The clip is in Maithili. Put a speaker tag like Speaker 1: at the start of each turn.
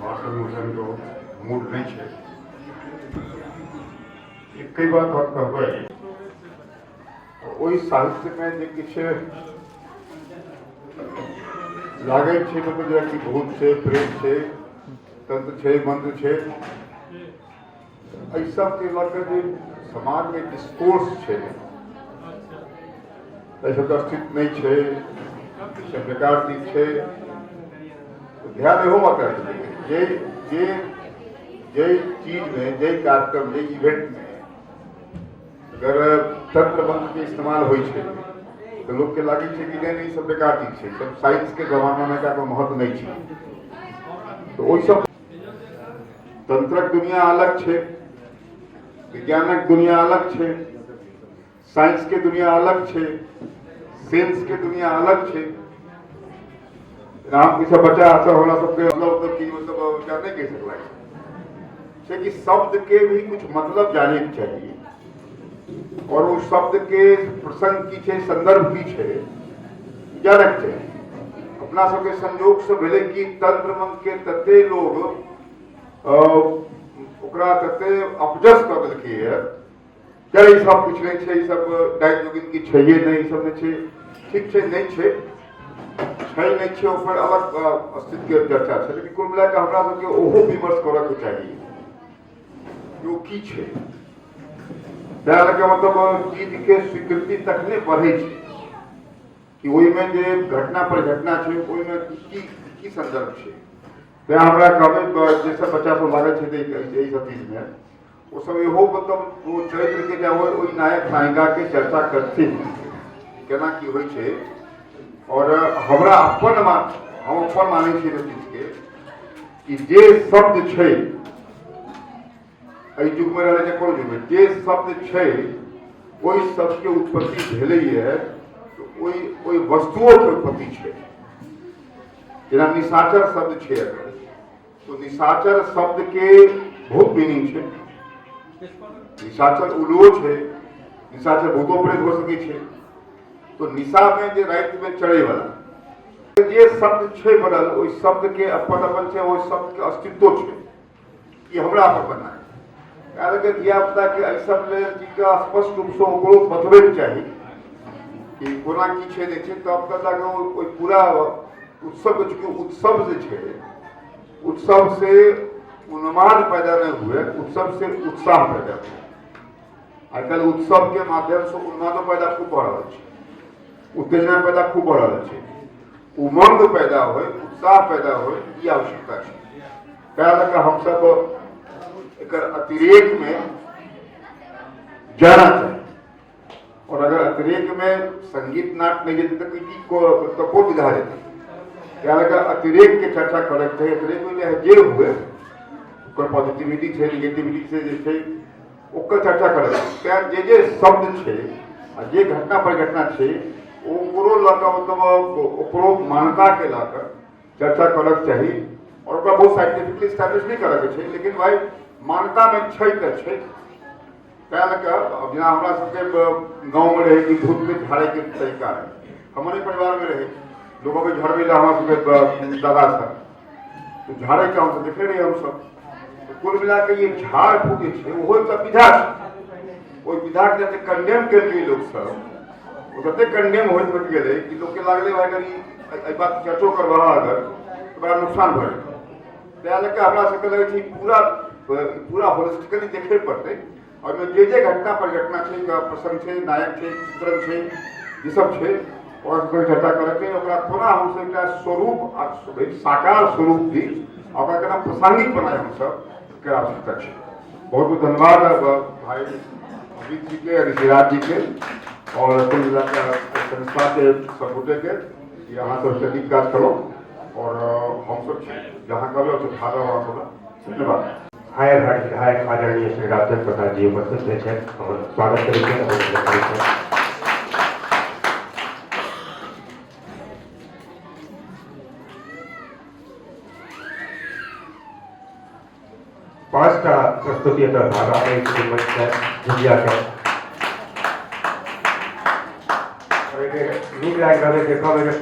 Speaker 1: भाषण उषणके मूड नहि छै। एके बात हम कहबै, ओहि साहित्यमे जे किछु लागै छै, मतलब जेनाकि भूत छै, प्रेत छै, तंत्र छै, मंत्र छै, एहि सबके लऽ कऽ जे समाजमे डिस्कोर्स छै, एहि सबके अस्तित्व नहि छै, सब बेकार चीज छै। ध्यान इहो बात रखै जे जे जाहि चीजमे, जाहि कार्यक्रम, जाहि इवेंटमे अगर तंत्र मंत्रके इस्तेमाल होइ छै तऽ लोकके लागै छै कि नहि नहि, ई सब बेकार चीज छै, सब साइंसके जमानामे एकरा कोनो महत्व नहि छै। तऽ ओहि सब तंत्रक दुनिया अलग छै, विज्ञानक दुनिया अलग छै, साइंस के दुनिया अलग छै, सेंस के दुनिया अलग छै। राम के सब बच्चा सब हमरा सबके मतलब की मतलब क्या नहीं कह सकला छै कि शब्द के भी कुछ मतलब जाने के चाहिए और उस शब्द के प्रसंग की छै, संदर्भ की छै, जाने के चाहिए। अपना सबके संयोग से भेलै कि तंत्र मंत्र के तते लोग ओकरा तते अपजस कऽ देलकै, चल ई सब किछु नहि छै, ई सब डाइन जोगिन की छैहे नहि, ई सब नहि छै। ठीक छै, नहि छै, छै नहि छै, ओकर अलग अस्तित्व के चर्चा छै, लेकिन कुल मिला कऽ हमरा सबके ओहो विमर्श करऽ के चाही कि ओ की छै। तैं लऽ कऽ मतलब चीज के स्वीकृति तखने बढ़ै छै कि ओहिमे जे घटना परिघटना छै, ओहिमे की की संदर्भ छै। तैं हमरा कहबै, जे सब बच्चा सब लागल छै एहि सब चीजमे, ओ सब इहो मतलब ओ चरित्र के चाहे ओहि नायक नायिका के चर्चा करथिन, केना की होइ छै। और हमरा अपन मान, हम अपन मानै छियै एहि चीजके कि जे शब्द छै एहि युगमे रहलै चाहे कोनो युगमे, जे शब्द छै ओहि शब्दके उत्पत्ति भेलैए तऽ ओहि ओहि वस्तुओके उत्पत्ति छै। जेना निशाचर शब्द छै एकर, तो निशाचर शब्द के बहुत मीनिंग छै। निशाचर उलो छै, निशाचर भूतो प्रेत हो सकै छै। तो निशा में जे राति में चढ़े वाला जे शब्द छै बनल, ओहि शब्द के अपन अपन छै, ओहि शब्द के अस्तित्व छै। ई हमरा अपन बना कारण के धिया पुता के एहि सब लेल चीजके स्पष्ट रूपसँ ओकरो बतबैके चाही कि कोना की छै नहि छै, तब तक जाके ओहि पूरा उत्सव, चूँकि उत्सव जे छै, उत्सव से उन्माद पैदा नहीं हुए, उत्सव से उत्साह पैदा हुए। आइ काल्हि उत्सव के माध्यम से उन्मादो पैदा खूब भऽ रहल छै, उत्तेजना पैदा खूब भऽ रहल छै। उमंग पैदा होय, उत्साह पैदा होय, ई आवश्यकता छै। तैं लऽ कऽ हमसब एकर अतिरेक में जाना चाही। और अगर अतिरेक में संगीत नाट नहीं जेतै तऽ की तऽ कोन विधा जेतै? तैं लऽ कऽ अतिरेक के चर्चा करैके चाही। अतिरेक में जे हुए, ओकर पॉजिटिविटी छै, निगेटिविटी छै, जे छै ओकर चर्चा करैके। तैं जे जे शब्द छै आ जे घटना परिघटना छै, ओकरो लऽ कऽ मतलब ओकरो मान्यताके लऽ कऽ चर्चा करक चाही। और ओकरा बहुत साइंटिफिकली स्टैब्लिश नहि करऽके छै, लेकिन भाई मान्यतामे छै तऽ छै। तैं लऽ कऽ जेना हमरा सबके गाँवमे रहै कि भूतके झाड़ैके तरीका रहै, हमरे परिवारमे रहै, लोक अबै झड़बै लए हमरा सबके दादा सब, तऽ झाड़ैके हमसब देखने रहियै हमसब। तऽ कुल मिला कऽ ई झाड़ फूक जे छै, ओहो एकटा विधा छै। ओहि विधाके जते कंडेम केलकै लोकसब, ओ तते कंडेम होइत होइत गेलै कि लोकके लागलै भाइ अगर ई एहि बात चर्चो करबह अगर तऽ बड़ा नुकसान भऽ जेतै। तैं लऽ कऽ हमरा सबके लगै छै पूरा पूरा होलिस्टिकली देखै पड़तै। ओहिमे जे जे घटना परिघटना छै, प्रसंग छै, नायक छै, चित्रण छै, ई सब छै, ओकरा सबके चर्चा करैके, ओकरा कोना हमसब एकटा स्वरूप आ साकार स्वरूप दी, ओकरा केना प्रासंगिक बनाए हमसब, एकर आवश्यकता छै। बहुत बहुत धन्यवाद भाई अमित जी के, ऋषिराज जी के और कुल मिलाकर संस्था के सब गोटे के कि अहाँ सबसे नीक काज करो और हम सब छी जहाँ कहबै ओतऽ ठाढ़ रहब अहाँ सब। धन्यवाद।
Speaker 2: हायर हाट विधायक आदरणीय श्री रामचंद्र प्रसाद जी उपस्थित भेल छथि, हम स्वागत करै छियनि, अभिनंदन करै छियनि। पाँचटा प्रस्तुति एतऽ भऽ रहल अछि मंच पर झिझियाके। नीक लागि रहल अछि देखऽमे जे